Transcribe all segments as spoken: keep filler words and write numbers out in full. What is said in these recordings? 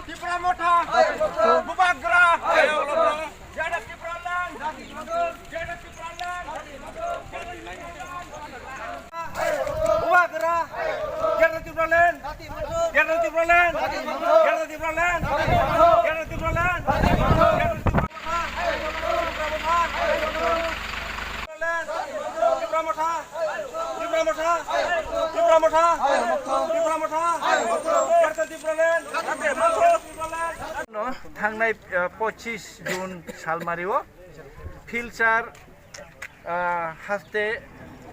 Tipra Motha, Bubagra, Greater Tipraland, Greater Tipraland, Bubagra, Greater Tipraland, Greater Tipraland, Greater Tipraland, Greater Tipraland, Tipra Motha, Tipra Motha, Tipra Motha, Tipra Motha, Greater Tipraland, Greater Tipraland. No, thangnai, uh, pochis June salmario Philsar, uh, haste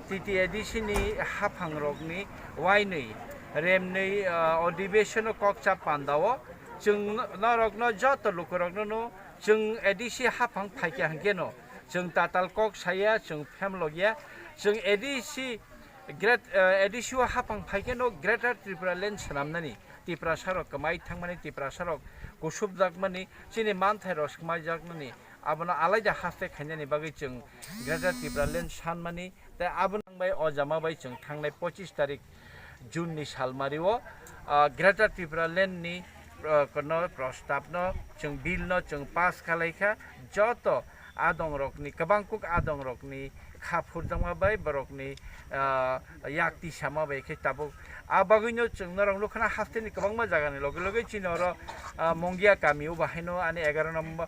T T A D C ni haphangrokni wainwi remnwi, uh, odibeshono kokcha pandao chwng norokno joto lukurokno chwng A D C haphang phaikha hwnkhe no chwng tatal kok saya, chwng phemlokya, chwng A D C Great, eh, A D C o haphang phaikhe no Greater Tipraland swnamnani, Tiprasarok kwmai thangmani, Tiprasarok kusupjakmani, chini manthairok swmaijakmani, abono alaida haste khainani bagwi chwng Greater Tipraland sanmani, tei abono bai o jama bai chwng thangnai pochis tarik June ni salmario, ah, Greater Tipraland ni, ah, kono prostab no chwng bill no chwng pass khalaikha, joto adongrokni, kwbangkuk adongrokni kha phurjakma bai borokni, ah, yak tisama bai khe tabuk. A bagwino chwng norok nukha na hasteni kwbangma jagani loge loge chini oro, ah, Mongia kami o bahaino ani egaroh number,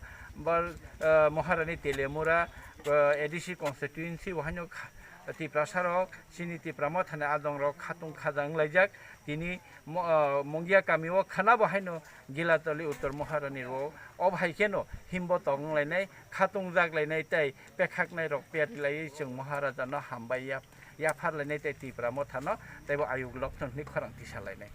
ah, Maharani Telemura, ah, A D C constituency o haino kha-, Tiprasarok, chini Tipra Mothani adongrok khatung khaja wnglaijak. Tini mo-, ah, Mongia kami o khana bo haino Gilatoli Uttor Maharani ro, o hai kheno himbo tong wnglainai, khatung jak lainai tei pekhaknai rok peri laiwi chwng Maharaja no hambai ya, yaphar lainai tei Tipra Motha no tei bo ayuk lokthon hwnwi khorang tisa lainai.